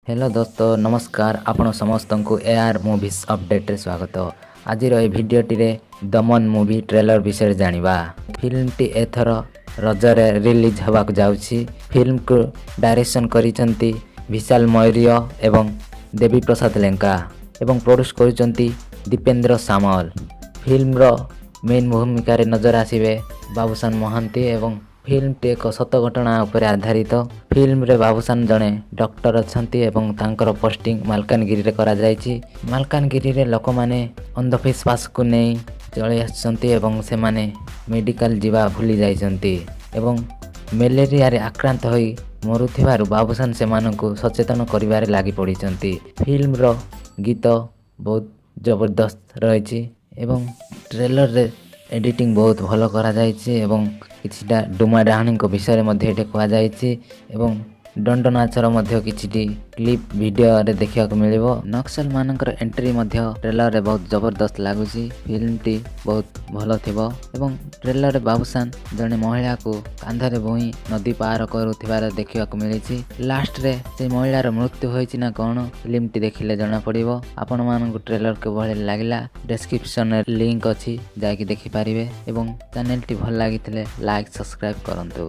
Hello ଦୋସ୍ତ, ନମସ୍କାର। ଆପଣ ସମସ୍ତଙ୍କୁ ଏ ଆର୍ ମୁଭିସ୍ ଅପଡ଼େଟ୍ରେ ସ୍ୱାଗତ। ଆଜିର ଏହି ଭିଡ଼ିଓଟିରେ ଦମନ ମୁଭି ଟ୍ରେଲର ବିଷୟରେ ଜାଣିବା। ଫିଲ୍ମଟି ଏଥର ରଜରେ ରିଲିଜ୍ ହେବାକୁ ଯାଉଛି। ଫିଲ୍ମକୁ ଡାଇରେକ୍ସନ୍ କରିଛନ୍ତି ବିଶାଲ ମୌର୍ୟ ଏବଂ ଦେବୀ ପ୍ରସାଦ ଲେଙ୍କା ଏବଂ ପ୍ରଡ୍ୟୁସ୍ କରୁଛନ୍ତି ଦୀପେନ୍ଦ୍ର ସାମଲ। ଫିଲ୍ମର ମେନ୍ ଭୂମିକାରେ ନଜର ଆସିବେ ବାବୁସାନ ମହାନ୍ତି ଏବଂ ଫିଲ୍ମଟି ଏକ ସତ ଘଟଣା ଉପରେ ଆଧାରିତ। ଫିଲ୍ମରେ ବାବୁସାନ ଜଣେ ଡକ୍ଟର ଅଛନ୍ତି ଏବଂ ତାଙ୍କର ପୋଷ୍ଟିଂ ମାଲକାନଗିରିରେ କରାଯାଇଛି। ମାଲକାନଗିରିରେ ଲୋକମାନେ ଅନ୍ଧବିଶ୍ୱାସକୁ ନେଇ ଚଳି ଆସୁଛନ୍ତି ଏବଂ ସେମାନେ ମେଡ଼ିକାଲ ଯିବା ଭୁଲି ଯାଇଛନ୍ତି ଏବଂ ମ୍ୟାଲେରିଆରେ ଆକ୍ରାନ୍ତ ହୋଇ ମରୁଥିବାରୁ ବାବୁସାନ ସେମାନଙ୍କୁ ସଚେତନ କରିବାରେ ଲାଗି ପଡ଼ିଛନ୍ତି। ଫିଲ୍ମର ଗୀତ ବହୁତ ଜବରଦସ୍ତ ରହିଛି ଏବଂ ଟ୍ରେଲରରେ ଏଡ଼ିଟିଂ ବହୁତ ଭଲ କରାଯାଇଛି ଏବଂ କିଛିଟା ଡୁମା ଡାହାଣୀଙ୍କ ବିଷୟରେ ମଧ୍ୟ ଏଠି କୁହାଯାଇଛି ଏବଂ ଦଣ୍ଡ ନାଚର ମଧ୍ୟ କିଛିଟି କ୍ଲିପ୍ ଭିଡ଼ିଓରେ ଦେଖିବାକୁ ମିଳିବ। ନକ୍ସଲ ମାନଙ୍କର ଏଣ୍ଟ୍ରି ମଧ୍ୟ ଟ୍ରେଲରରେ ବହୁତ ଜବରଦସ୍ତ ଲାଗୁଛି। ଫିଲ୍ମଟି ବହୁତ ଭଲ ଥିବ ଏବଂ ଟ୍ରେଲରରେ ବାବୁସାନ ଜଣେ ମହିଳାକୁ କାନ୍ଧରେ ବୋହି ନଦୀ ପାର କରୁଥିବାର ଦେଖିବାକୁ ମିଳିଛି। ଲାଷ୍ଟରେ ସେ ମହିଳାର ମୃତ୍ୟୁ ହୋଇଛି ନା କ'ଣ, ଫିଲ୍ମଟି ଦେଖିଲେ ଜଣାପଡ଼ିବ। ଆପଣମାନଙ୍କୁ ଟ୍ରେଲର କିଭଳି ଲାଗିଲା, ଡେସ୍କ୍ରିପସନରେ ଲିଙ୍କ ଅଛି, ଯାଇକି ଦେଖିପାରିବେ ଏବଂ ଚ୍ୟାନେଲଟି ଭଲ ଲାଗିଥିଲେ ଲାଇକ୍, ସବସ୍କ୍ରାଇବ୍ କରନ୍ତୁ।